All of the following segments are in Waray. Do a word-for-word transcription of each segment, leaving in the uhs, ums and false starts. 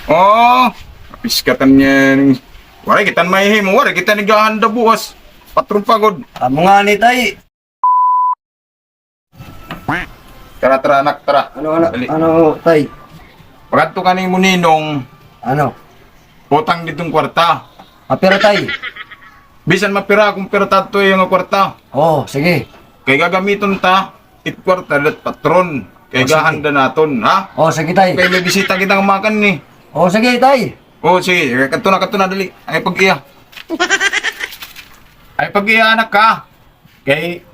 Oh, piskatan niya. Waray kita mahihimo, waray kita naghahanda buwas. Patron pa gud. Amo ngani, tay. Tara, tara, anak, tara. Ano, ano, dali. Ano, tay? Pagadto ka nimo, Ninong. Ano? Utang didto hin kwarta. Ah, pero, tay. Bisan mapira kon pira ta adto iya nga kwarta. Oo, sige. Kay gagamiton ta it kwarta dida ha patron. Kay gahanda naton, ha? Oo, sige, tay. Kay may bisita kita nga makan ni. Oo, sige, tay. Oo, sige. Kadto na, kadto na, dali. Ay pag-iya. Ay pag-iya, anak, ha? Kay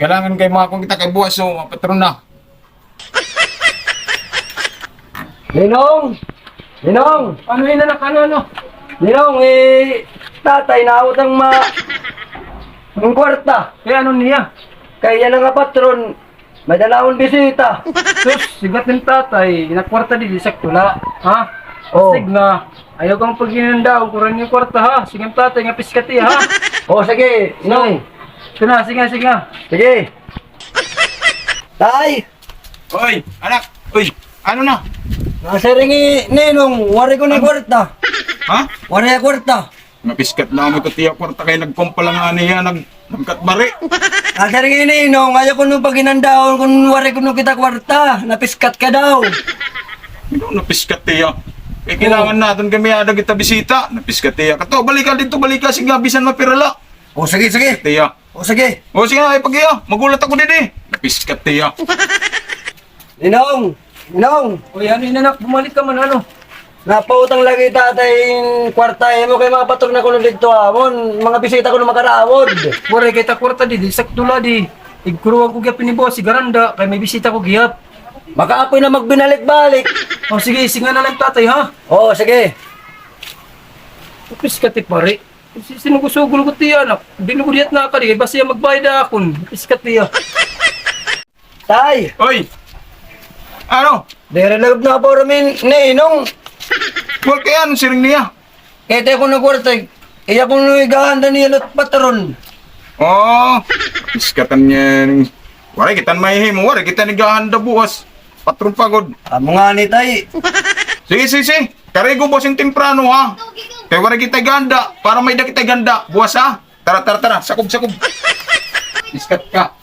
kailangan kay makakuan kita kay buwas, so, patron na. Ninong! Ninong! Ano yun, anak? Ano, ano? Ninong, eh, tatay, nautang ma-, ang kwarta. Eh, ano niya? Kay yana nga patron, may-ada namon bisita. Sus, sigat ni tatay, nakwarta didi, sakto la. Ha? Oh. Sige na, ayaw ka magpaghinandaon, kulang it kwarta, ha? Sige, tatay, nga piskat iya, ha? Oh, sige, Ninong. Sige na, sige, sige. Sige. Tay! Oy, anak! Oy, ano na? Nasiring hi Ninong, waray kuno kwarta. Ha? Waray kwarta. Napiskat na amo ito tiya kwarta kay nagkumpala ngani hiya, nag-, nagkatbari. Nasiring hi Ninong, ayaw kuno paghinandaon kon waray kuno kita kwarta. Napiskat ka daw. Ano napiskat tiya? Kay kailangan naton kay may-ada kita bisita. Napiskat tiya. Kadto, balik ka didto, balik ka. Sige, bisan mapira la. O, sige, sige. Tiya. O, sige. O, sige, ay pag-iya. Maghulat ako didi. Napiskat tiya. Ninong! Ninong! Uy, ano yun, anak? Bumalik ka man, ano? Napautang lagi tatay hin kwarta imo kay mga patron na kuno didto ha amon. Mga bisita kuno makarawod. Waray kita kwarta didi, sakto la di. Igkuruan ko gihap ini buwas, sigaranda, kay may bisita ko gihap. Makaapoy na magbinalik-balik. O, sige, sige na la, tatay, ha? Oo, sige. Piskat ti pare. Si-, sinugol-sugol ko tiya, anak. Dili ko diyat nakadi, kay basi hiya magbayad ha akon. Piskat tiya. Tay! Oy! Ano? Diri lagod na puro min-, Ninong. Wal kay ano siring niya? Kay tay kuno kwarta, iya kuno igahanda niya lat patron. Oh, iskatan niya. Waray kita mahihimo, waray kita naghahanda buwas. Patron pa gud. Amo ngani, tay. Sige, sige, sige. Karigo buwas hin temprano, ha? Kay waray kita ganda. Para may-ada kita ganda. Buwas, ha? Tara, tara, tara. Sakob, sakob. Iskat ka.